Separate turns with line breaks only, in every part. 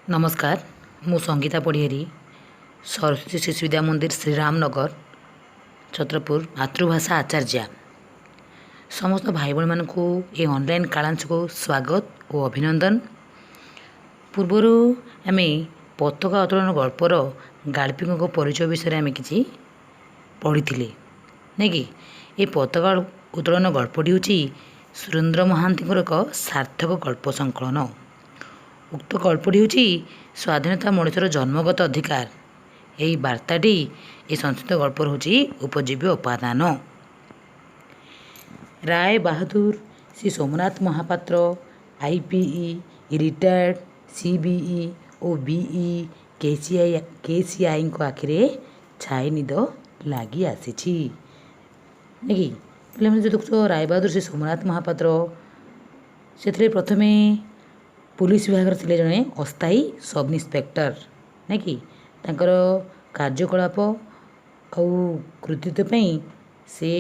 ନମସ୍କାର, ମୁଁ ସଙ୍ଗୀତା ପଢ଼ିଆରୀ, ସରସ୍ୱତୀ ଶିଶୁ ବିଦ୍ୟା ମନ୍ଦିର, ଶ୍ରୀରାମନଗର, ଛତ୍ରପୁର, ମାତୃଭାଷା ଆଚାର୍ଯ୍ୟା। ସମସ୍ତ ଭାଇ ଭଉଣୀମାନଙ୍କୁ ଏ ଅନଲାଇନ୍ କାଳାଂଶକୁ ସ୍ୱାଗତ ଓ ଅଭିନନ୍ଦନ। ପୂର୍ବରୁ ଆମେ ପତାକା ଉତ୍ତୋଳନ ଗଳ୍ପର ଗାଳ୍ପିକଙ୍କ ପରିଚୟ ବିଷୟରେ ଆମେ କିଛି ପଢ଼ିଥିଲେ, ନାଇଁ କି? ଏ ପତାକା ଉତ୍ତୋଳନ ଗଳ୍ପଟି ହେଉଛି ସୁରେନ୍ଦ୍ର ମହାନ୍ତିଙ୍କର ଏକ ସାର୍ଥକ ଗଳ୍ପ ସଂକଳନ। ଉକ୍ତ ଗଳ୍ପଟି ହେଉଛି ସ୍ୱାଧୀନତା ମଣିଷର ଜନ୍ମଗତ ଅଧିକାର। ଏହି ବାର୍ତ୍ତାଟି ଏ ସଞ୍ଚିତ ଗଳ୍ପର ହେଉଛି ଉପଜୀବ୍ୟ ଉପାଦାନ। ରାୟ Bahadur Shri Somnath Mohapatra, IPE, retired, CBE O BE, KCI, କେସିଆଇଙ୍କ ଆଖିରେ ଛାଇ ନିଦ ଲାଗି ଆସିଛି, ନାଇଁ କି? ପିଲାମାନେ, ଯେଉଁ ଦେଖୁଛ, ରାୟବାହାଦୁର ଶ୍ରୀ ସୋମନାଥ ମହାପାତ୍ର ସେଥିରେ ପ୍ରଥମେ ପୋଲିସ ବିଭାଗରେ ଥିଲେ ଜଣେ ଅସ୍ଥାୟୀ ସବ୍ ଇନ୍ସପେକ୍ଟର, ନାଇଁ କି? ତାଙ୍କର କାର୍ଯ୍ୟକଳାପ ଆଉ କୃତିତ୍ୱ ପାଇଁ ସେ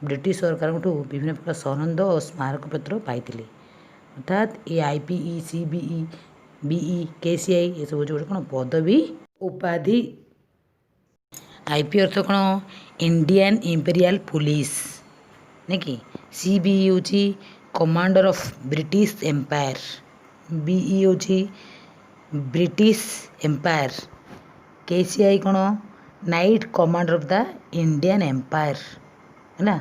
ବ୍ରିଟିଶ ସରକାରଙ୍କଠୁ ବିଭିନ୍ନ ପ୍ରକାର ସନନ୍ଦ ଓ ସ୍ମାରକପତ୍ର ପାଇଥିଲେ। ଅର୍ଥାତ୍ ଏ IPE, CBE, BE, KCI ଏସବୁ ହେଉଛି ଗୋଟେ କ'ଣ ପଦବୀ, ଉପାଧି। I P ଅର୍ଥ କ'ଣ? ଇଣ୍ଡିଆନ୍ ଇମ୍ପେରିଆଲ ପୋଲିସ, ନାଇଁ କି? ସି ବି ହେଉଛି commander of British empire. BE ହେଉଛି ବ୍ରିଟିଶ ଏମ୍ପାୟାର। କେସିଆଇ କ'ଣ? Knight Commander of the Indian Empire, ହେଲା?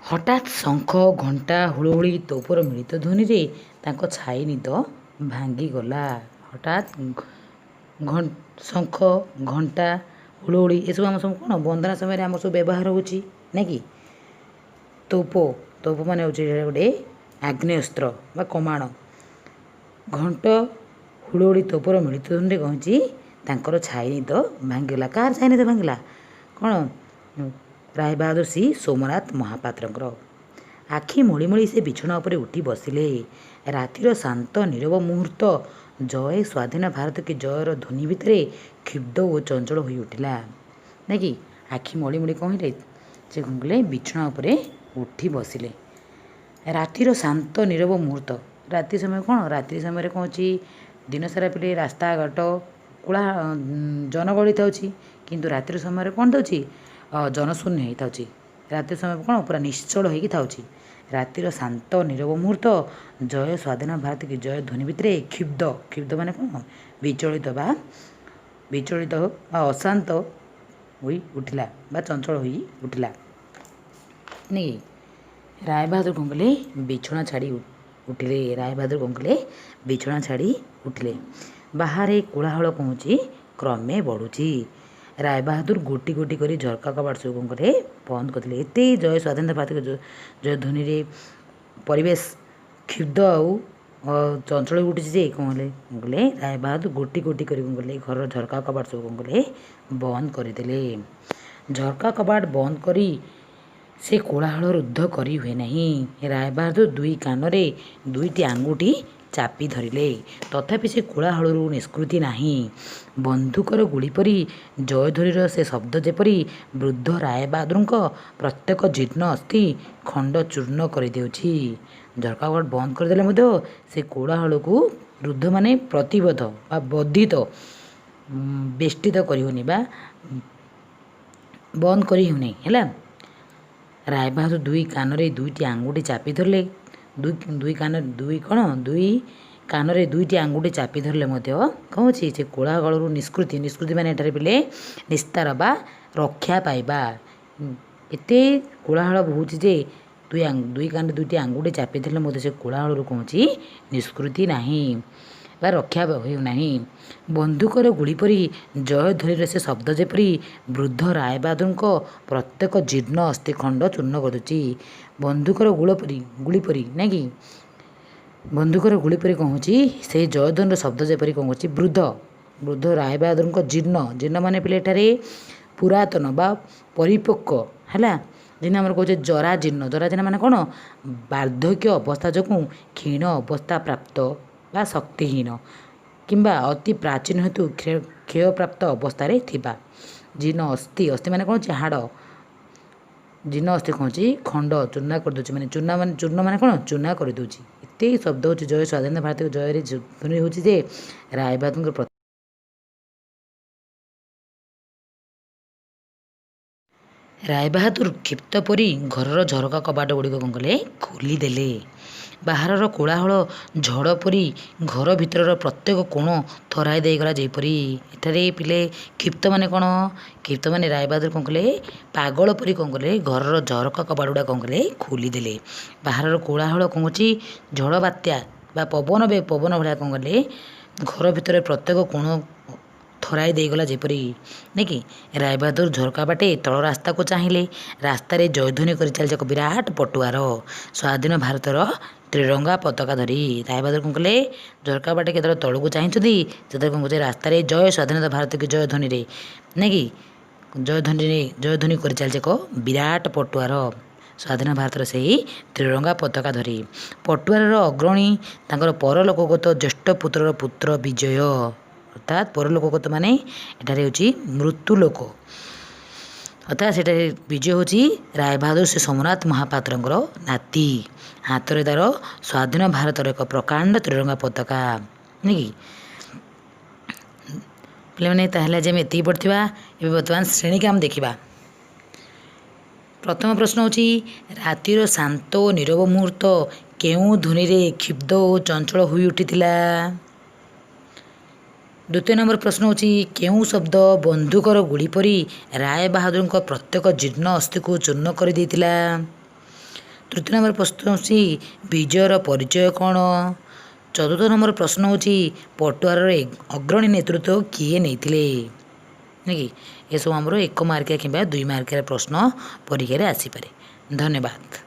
ହଠାତ୍ ଶଙ୍ଖ, ଘଣ୍ଟା, ହୁଳହୁଳି, ତୋପର ମିଳିତ ଧ୍ୱନିରେ ତାଙ୍କ ଛାଇ ନିଦ ଭାଙ୍ଗିଗଲା। ହଠାତ୍ ଶଙ୍ଖ, ଘଣ୍ଟା, ହୁଳହୁଳି ଏସବୁ ଆମ ସବୁ କ'ଣ ବନ୍ଦନା ସମୟରେ ଆମର ସବୁ ବ୍ୟବହାର ହେଉଛି, ନାଇଁ କି? ତୋପ, ତୋପ ମାନେ ହେଉଛି ଗୋଟେ ଆଗ୍ନେୟସ୍ତ୍ର ବା କମାଣ। ଘଣ୍ଟ, ହୁଳହୁଳି, ତୋପର ମିଳିତ ଧ୍ୱନିରେ କ'ଣ ହେଇଛି? ତାଙ୍କର ଛାଇ ନିଦ ଭାଙ୍ଗିଗଲା। କାହାର ଛାଇ ନିଦ ଭାଙ୍ଗିଲା? କ'ଣ? ରାୟବାହାଦୁର ଶ୍ରୀ ସୋମନାଥ ମହାପାତ୍ରଙ୍କର। ଆଖି ମଳି ମଳି ସେ ବିଛଣା ଉପରେ ଉଠି ବସିଲେ। ରାତିର ଶାନ୍ତ ନୀରବ ମୁହୂର୍ତ୍ତ ଜୟ ସ୍ୱାଧୀନ ଭାରତ କି ଜୟର ଧ୍ୱନି ଭିତରେ କ୍ଷୁବ୍ଧ ଓ ଚଞ୍ଚଳ ହୋଇ ଉଠିଲା, ନାଇଁ କି? ଆଖି ମଳି ମଳି କ'ଣ ହେଲେ ସେ? କ'ଣ କଲେ? ବିଛଣା ଉପରେ ଉଠି ବସିଲେ। ରାତିର ଶାନ୍ତ ନୀରବ ମୁହୂର୍ତ୍ତ। ରାତି ସମୟ କ'ଣ? ରାତ୍ରି ସମୟରେ କ'ଣ ଅଛି? ଦିନସାରା ପିଲେ ରାସ୍ତାଘାଟ କୋଳା ଜନଗହଳି ଥାଉଛି, କିନ୍ତୁ ରାତ୍ରି ସମୟରେ କ'ଣ ଥାଉଛି? ଜନଶୂନ୍ୟ ହେଇଥାଉଛି। ରାତ୍ରି ସମୟ କ'ଣ ପୁରା ନିଶ୍ଚଳ ହେଇକି ଥାଉଛି। ରାତିର ଶାନ୍ତ ନୀରବ ମୁହୂର୍ତ୍ତ ଜୟ ସ୍ୱାଧୀନ ଭାରତ କି ଜୟ ଧ୍ୱନି ଭିତରେ କ୍ଷୁବ୍ଧ। କ୍ଷୁବ୍ଧ ମାନେ କ'ଣ? ବିଚଳିତ ବା ଅଶାନ୍ତ ହୋଇ ଉଠିଲା ବା ଚଞ୍ଚଳ ହୋଇ ଉଠିଲା, ନାଇଁ? ରାୟବାହାଦୁର କ'ଣ କଲେ? ବିଛଣା ଛାଡ଼ି ଉଠିଲେ। ରାୟବାହାଦୁର କ'ଣ କଲେ? ବିଛଣା ଛାଡ଼ି ଉଠିଲେ। ବାହାରେ କୋଳାହଳ କହୁଛି କ୍ରମେ ବଢ଼ୁଛି। ରାୟବାହାଦୁର ଗୋଟି ଗୋଟି କରି ଝରକା କବାଟ ସବୁ କ'ଣ କଲେ? ବନ୍ଦ କରିଦେଲେ। ଏତେ ଜୟ ସ୍ୱାଧୀନତା ଭାରତ ଜୟ ଧ୍ୱନିରେ ପରିବେଶ କ୍ଷୁବ୍ଧ ଆଉ ଚଞ୍ଚଳ ଉଠିଛି ଯେ କ'ଣ ହେଲେ? କ'ଣ କଲେ? ରାୟବାହାଦୁର ଗୋଟି ଗୋଟି କରି କ'ଣ କଲେ? ଘରର ଝରକା କବାଟ ସବୁ କ'ଣ କଲେ? ବନ୍ଦ କରିଦେଲେ। ଝରକା କବାଟ ବନ୍ଦ କରି ସେ କୋଳାହଳ ରୁଦ୍ଧ କରି ହୁଏ ନାହିଁ। ରାୟବାହାଦୁର ଦୁଇ କାନରେ ଦୁଇଟି ଆଙ୍ଗୁଠି ଚାପି ଧରିଲେ। ତଥାପି ସେ କୋଳାହଳରୁ ନିଷ୍କୃତି ନାହିଁ। ବନ୍ଧୁକର ଗୁଳି ପରି ଜୟଧ୍ୱନିର ସେ ଶବ୍ଦ ଯେପରି ବୃଦ୍ଧ ରାୟବାହାଦୁରଙ୍କ ପ୍ରତ୍ୟେକ ଜୀର୍ଣ୍ଣ ଅସ୍ଥି ଖଣ୍ଡ ଚୂର୍ଣ୍ଣ କରିଦେଉଛି। ଝରକା କବାଟ ବନ୍ଦ କରିଦେଲେ ମଧ୍ୟ ସେ କୋଳାହଳକୁ ରୁଦ୍ଧ ମାନେ ପ୍ରତିବଦ୍ଧ ବା ବର୍ଦ୍ଧିତ, ବେଷ୍ଟିତ କରିହେଉନି ବା ବନ୍ଦ କରି ହେଉନାହିଁ, ହେଲା? ରାୟବାହାଦୁର ଦୁଇ କାନରେ ଦୁଇଟି ଆଙ୍ଗୁଠି ଚାପି ଧରିଲେ। ଦୁଇ ଦୁଇ କାନ ଦୁଇ କ'ଣ ଦୁଇ କାନରେ ଦୁଇଟି ଆଙ୍ଗୁଠି ଚାପି ଧରିଲେ ମଧ୍ୟ କ'ଣ ହେଉଛି? ସେ କୋଳାହଳରୁ ନିଷ୍କୃତି। ନିଷ୍କୃତି ମାନେ ଏଠାରେ ପିଲେ ନିସ୍ତାର ବା ରକ୍ଷା ପାଇବା। ଏତେ କୋଳାହଳ ବହୁଛି ଯେ ଦୁଇ କାନରେ ଦୁଇଟି ଆଙ୍ଗୁଠି ଚାପି ଧରିଲେ ମଧ୍ୟ ସେ କୋଳାହଳରୁ କ'ଣ ହେଉଛି? ନିଷ୍କୃତି ନାହିଁ ବା ରକ୍ଷା ହେଉନାହିଁ। ବନ୍ଧୁକର ଗୁଳି ପରି ଜୟଧ୍ୱନିର ସେ ଶବ୍ଦ ଯେପରି ବୃଦ୍ଧ ରାୟବାହାଦୁରଙ୍କ ପ୍ରତ୍ୟେକ ଜୀର୍ଣ୍ଣ ଅସ୍ଥିଖଣ୍ଡ ଚୂର୍ଣ୍ଣ କରୁଛି। ବନ୍ଧୁକର ଗୁଳ ପରି, ଗୁଳି ପରି, ନାଇଁ କି? ବନ୍ଧୁକର ଗୁଳି ପରି କ'ଣ ହେଉଛି? ସେଇ ଜୟଧ୍ୱନିର ଶବ୍ଦ ଯେପରି କ'ଣ କରୁଛି? ବୃଦ୍ଧ ରାୟବାହାଦୁରଙ୍କ ଜୀର୍ଣ୍ଣ। ଜୀର୍ଣ୍ଣ ମାନେ ପିଲେ ଏଠାରେ ପୁରାତନ ବା ପରିପକ୍ୱ, ହେଲା? ଯେମିତି ଆମର କହୁଛେ ଜରାଜୀର୍ଣ୍ଣ। ଜରାଜୀର୍ଣ୍ଣ ମାନେ କ'ଣ? ବାର୍ଦ୍ଧକ୍ୟ ଅବସ୍ଥା ଯୋଗୁଁ କ୍ଷୀଣ ଅବସ୍ଥା ପ୍ରାପ୍ତ ବା ଶକ୍ତିହୀନ କିମ୍ବା ଅତି ପ୍ରାଚୀନ ହେତୁ କ୍ଷୟପ୍ରାପ୍ତ ଅବସ୍ଥାରେ ଥିବା। ଜୀର୍ଣ୍ଣ ଅସ୍ଥି, ଅସ୍ଥି ମାନେ କ'ଣ ହେଉଛି? ହାଡ଼। ଜୀର୍ଣ୍ଣ ଅସ୍ଥି କ'ଣ ହେଉଛି? ଖଣ୍ଡ ଚୂନା କରିଦେଉଛି। ମାନେ ଚୂନା ମାନେ, ଚୂର୍ଣ୍ଣ ମାନେ କ'ଣ? ଚୂନା କରିଦେଉଛି। ଏତେ ଶବ୍ଦ ହେଉଛି, ଜୟ ସ୍ୱାଧୀନତା ଭାରତକୁ ଜୟରେ ଧ୍ୱନି ହେଉଛି ଯେ ରାୟବାହାଦୁରଙ୍କ ରାୟବାହାଦୁର କ୍ଷିପ୍ତ ପରି ଘରର ଝରକା କବାଟ ଗୁଡ଼ିକ କ'ଣ କଲେ? ଖୋଲିଦେଲେ। ବାହାରର କୋଳାହଳ ଝଡ଼ ପରି ଘର ଭିତରର ପ୍ରତ୍ୟେକ କୋଣ ଥରାଇ ଦେଇଗଲା ଯେପରି। ଏଠାରେ ପିଲେ, କ୍ଷିପ୍ତ ମାନେ କ'ଣ? କ୍ଷିପ୍ତ ମାନେ ରାୟବାହାଦୁର କ'ଣ କଲେ? ପାଗଳ ପରି କ'ଣ କଲେ? ଘରର ଝରକା କବାଟ ଗୁଡ଼ା କ'ଣ କଲେ? ଖୋଲିଦେଲେ। ବାହାରର କୋଳାହଳ କ'ଣ କରୁଛି? ଝଡ଼ ବାତ୍ୟା ବା ପବନ ପବନ ଭଳିଆ କ'ଣ କଲେ? ଘର ଭିତରେ ପ୍ରତ୍ୟେକ କୋଣ ଥରାଇ ଦେଇଗଲା ଯେପରି, ନାଇଁ କି? ରାୟବାହାଦୁର ଝରକା ବାଟେ ତଳ ରାସ୍ତାକୁ ଚାହିଁଲେ। ରାସ୍ତାରେ ଜୟଧ୍ୱନି କରି ଚାଲିଛି ଏକ ବିରାଟ ପଟୁଆର, ସ୍ୱାଧୀନ ଭାରତର ତ୍ରିରଙ୍ଗା ପତାକା ଧରି। ରାୟବାହାଦୁର କ'ଣ କଲେ? ଝରକା ବାଟେ କେତେବେଳେ ତଳକୁ ଚାହିଁଛନ୍ତି, ସେତେବେଳେ କ'ଣ କରୁଛି? ରାସ୍ତାରେ ଜୟ ସ୍ୱାଧୀନତା ଭାରତ କି ଜୟଧ୍ୱନିରେ, ନାଇଁ କି, ଜୟଧ୍ୱନିରେ ଜୟଧ୍ୱନି କରି ଚାଲିଛି ଏକ ବିରାଟ ପଟୁଆର, ସ୍ୱାଧୀନ ଭାରତର ସେହି ତ୍ରିରଙ୍ଗା ପତାକା ଧରି। ପଟୁଆରର ଅଗ୍ରଣୀ ତାଙ୍କର ପରଲୋକଗତ ଜ୍ୟେଷ୍ଠ ପୁତ୍ରର ପୁତ୍ର ବିଜୟ। ଅର୍ଥାତ୍ ପରଲୋକଗତ ମାନେ ଏଠାରେ ହେଉଛି ମୃତ୍ୟୁ ଲୋକ, ଅର୍ଥାତ୍ ସେଠାରେ ବିଜୟ ହେଉଛି ରାୟବାହାଦୁର ଶ୍ରୀ ସୋମନାଥ ମହାପାତ୍ରଙ୍କର ନାତି। ହାତରେ ତାର ସ୍ୱାଧୀନ ଭାରତର ଏକ ପ୍ରକାଣ୍ଡ ତ୍ରିରଙ୍ଗା ପତାକା, ନାଇଁ କି ପିଲାମାନେ? ତାହେଲେ ଆଜି ଆମେ ଏତିକି ପଢ଼ିଥିବା। ଏବେ ବର୍ତ୍ତମାନ ଶ୍ରେଣୀ କାମ ଦେଖିବା। ପ୍ରଥମ ପ୍ରଶ୍ନ ହେଉଛି, ରାତିର ଶାନ୍ତ ଓ ନୀରବ ମୁହୂର୍ତ୍ତ କେଉଁ ଧ୍ୱନିରେ କ୍ଷୁବ୍ଧ ଓ ଚଞ୍ଚଳ ହୋଇ ଉଠିଥିଲା? ଦ୍ୱିତୀୟ ନମ୍ବର ପ୍ରଶ୍ନ ହେଉଛି, କେଉଁ ଶବ୍ଦ ବନ୍ଧୁକର ଗୁଳି ପରି ରାୟବାହାଦୁରଙ୍କ ପ୍ରତ୍ୟେକ ଜୀର୍ଣ୍ଣ ଅସ୍ଥିକୁ ଚୂର୍ଣ୍ଣ କରିଦେଇଥିଲା? ତୃତୀୟ ନମ୍ବର ପ୍ରଶ୍ନ ହେଉଛି, ବିଜୟର ପରିଚୟ କ'ଣ? ଚତୁର୍ଥ ନମ୍ବର ପ୍ରଶ୍ନ ହେଉଛି, ପଟୁଆରର ଅଗ୍ରଣୀ ନେତୃତ୍ୱ କିଏ ନେଇଥିଲେ? ନାଇଁ କି? ଏସବୁ ଆମର 1 ମାର୍କିଆ କିମ୍ବା 2 ମାର୍କିଆ ପ୍ରଶ୍ନ ପରୀକ୍ଷାରେ ଆସିପାରେ। ଧନ୍ୟବାଦ।